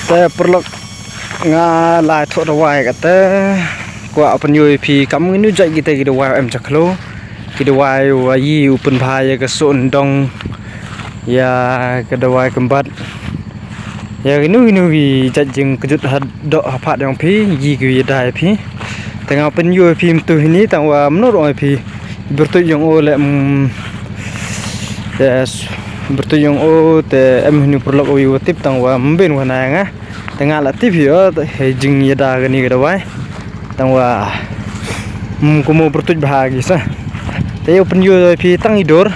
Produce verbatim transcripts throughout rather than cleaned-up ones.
Te pyrlok, nga lai thoh dawai kate. Kwah pynyoo ya phi kam kinu jait kite ki dawai em chakhlo. Ki dawai wa yi u pynbha ya ka soo ndong, ya ka dawai kymbat, ya kinu kinu ki jait jingkjut ha doh ha phad yong phi, yi ki ya dai phi. Te nga pynyoo ya phi myntu hini tang wa mnor ong ya phi. Byrtuit yong o le, mm, yes. Byrtuit yong o te em hini pyrlok o yi wa tip tang wa mbin wa na nga. Te nga la tip hi o, te he jing ya da kani ka dawai. Tang wa, mm, kumo byrtuit bha ki sa. Te yow pynyoo ya phi tang i dur.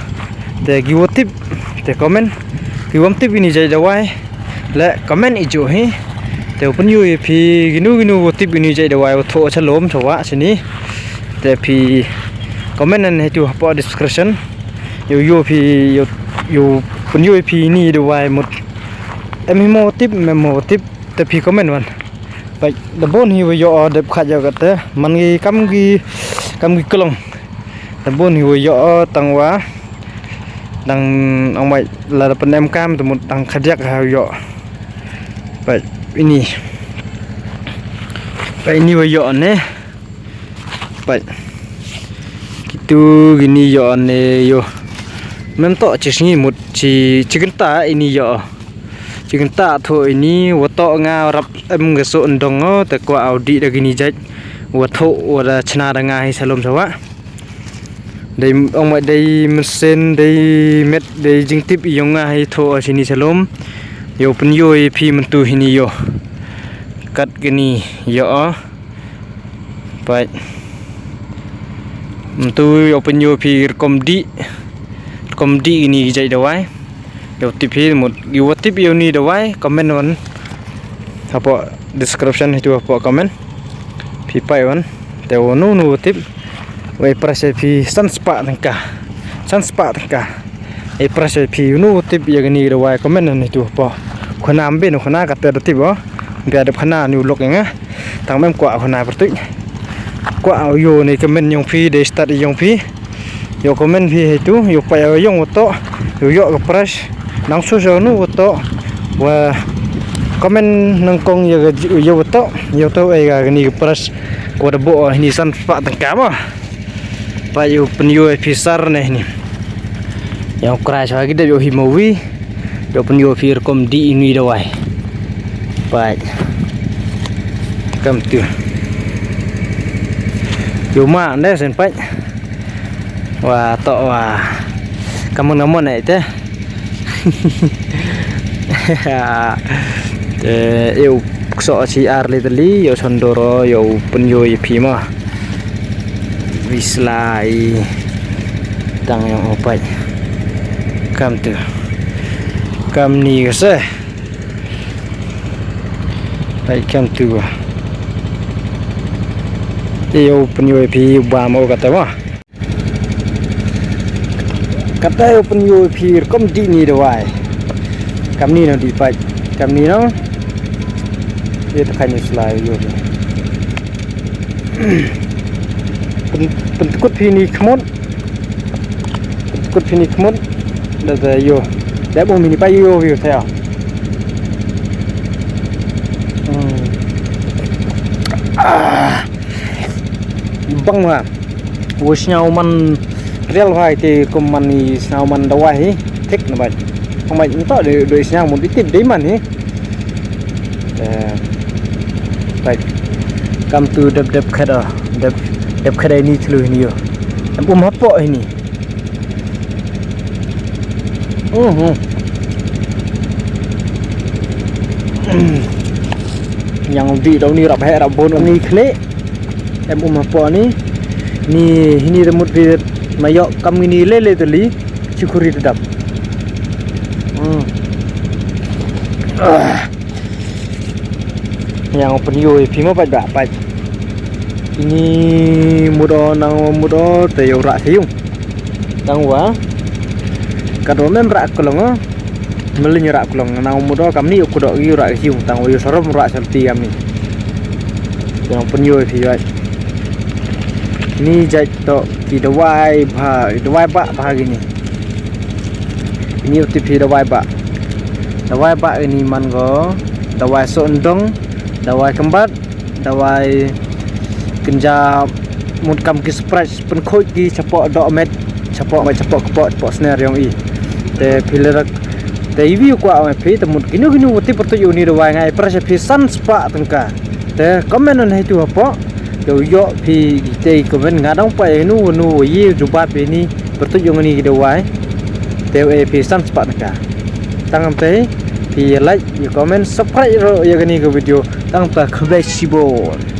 Te ki wa tip, te comment. Ki wam tip ini jait dawai, le comment i jooh hi. Te yow pynyoo ya phi kinu kinu wa tip ini jait dawai wa thoh chalom chawa sini. Te phi comment nan hetu hapoh description. Yow yoh phi, yow, yow pynyoo ya phi ini dawai mut. Em hi mo tip, em mo tip, te phi comment wan. Pait, da bun hi wa yoh o dep khat yoh kate, man ki kam ki, kam ki klong. Da bun hi wa yoh o tang wa, dang ong mai la da pynem kam te mut dang khadiak ha yoh. Pait, ini. Pait, ini wa yoh ne. Pait. Kitu kini yoh ne yoh. Mem toh chi sngi mut chi, chi kynta ini yoh. Chi kynta thoh ini, wa toh nga rap em ka soo ndong o, te kwah o dih da kini jait. Wa thoh, wa da chna da nga hi chalom chawa. Dei ong mai dei mynsiem, dei met, dei jingtip yong nga hi thoh o sini chalom. Yow pynyoo ya phi myntu hini yoh. Kat kini yoh o. Pait. Myntu yow pynyoo phi rukom dih. Rukom dih ini ki jait dawai. Yow tip hi mut, yow tip yow ni dawai, comment wan. Hapoh description hitu hapoh comment. Phi pait wan. Te wa nu nu tip. Wei price phi san spah tyngka. San spah tyngka. E pressure phi unu tip ya kani dawai comment nan hitu hapoh. Khana mbin khana kate da tip o. Bia dep khana ni u lok ya nga. Tang mem kwah khana pyrtuit. Kwah yoh ni comment yong phi, de start yong phi. Yoh comment phi hitu, yoh pait yoh wa toh, yoh yoh ka price. Nang su su nu wa toh. Wa comment nang kong ya ka ji-, yoh wa toh, yoh toh e ka kani ka price. Kwah da boh hini san spah tyngka mo. Pait yow pynyoo ya phi sar ne ni. Yow crash wa ki dep yow hi mo wi. Yow pynyoo ya phi rukom dih ini dawai. Pait. Kam tu. Yow ma ne sen pait. Wa toh wa. Kamun kamun ne te. Te, yow kso chi ar li tali, yow sondor o, yow pynyoo ya phi ma. Wisla i tang yong o pait. Kam tu. Kam ni ka se. Pait kam tu. Yow pynyoo ya phi bam o kata ma. Kata yow pynyoo ya phi rukom dih ni dawai. Kam ni no dih pait. Kam ni no. Ye ta khan ni slai yoh. Pyn, pyntkut phi ni khmut. Pyntkut phi ni khmut. Da da yoh. Da bom ni pait yoh yoh te ya. Hmm. Ah. Bang wa. Wa sñiaw man real wa te kum man i sñiaw man dawai hi. Thik na bait. Ong bait nto de, de sñiaw mo di tip de man hi. Eh, bait. Kam tu dep dep khada, dep, dep khada ini thlu ini yoh. Em um hapoh ini. Mhm. Yang di daw ni rap he rap bon ni khle. Em um hapoh ni. Ni hini da mut bi ma yoh kam ini le le tali. Chikuri da dap. Hmm. Ah. Yang pynyoo ya phi mo pait ba pait. Ini mut o nang mut o te yow rah se yung. Tang wa. Ka do mem rah klong o. Meliñ rah klong nang mut o kam ni u kudok yow rah se yung tang wa yow sarom rah se ti kam ni. Yang pynyoo ya phi wa. Ni jait toh ki dawai bha, dawai ba bha ki ni. Ini u tip phi dawai ba. Dawai ba ini man ko. Dawai soh ndong, dawai kymbat, dawai kynja mut kam ki spray pynkhuid ki chapoh doh met, chapoh, chapoh kpoh, chapoh sner yong i. Te phi le rak, te iwi kwah ong phi, te mut kino kino wa tip pyrtuid ya uni dawai nga e price ya phi san spah tyngka. Te comment na heitu hapoh, yow yoh phi te comment nga dang pa inu unu wa ye jubab ini pyrtuid yong ini ki dawai. Te e phi san spah tyngka. Tang am te phi ya like, ya comment, subscribe ro ya kani ka video. Tang ta khublei shibun.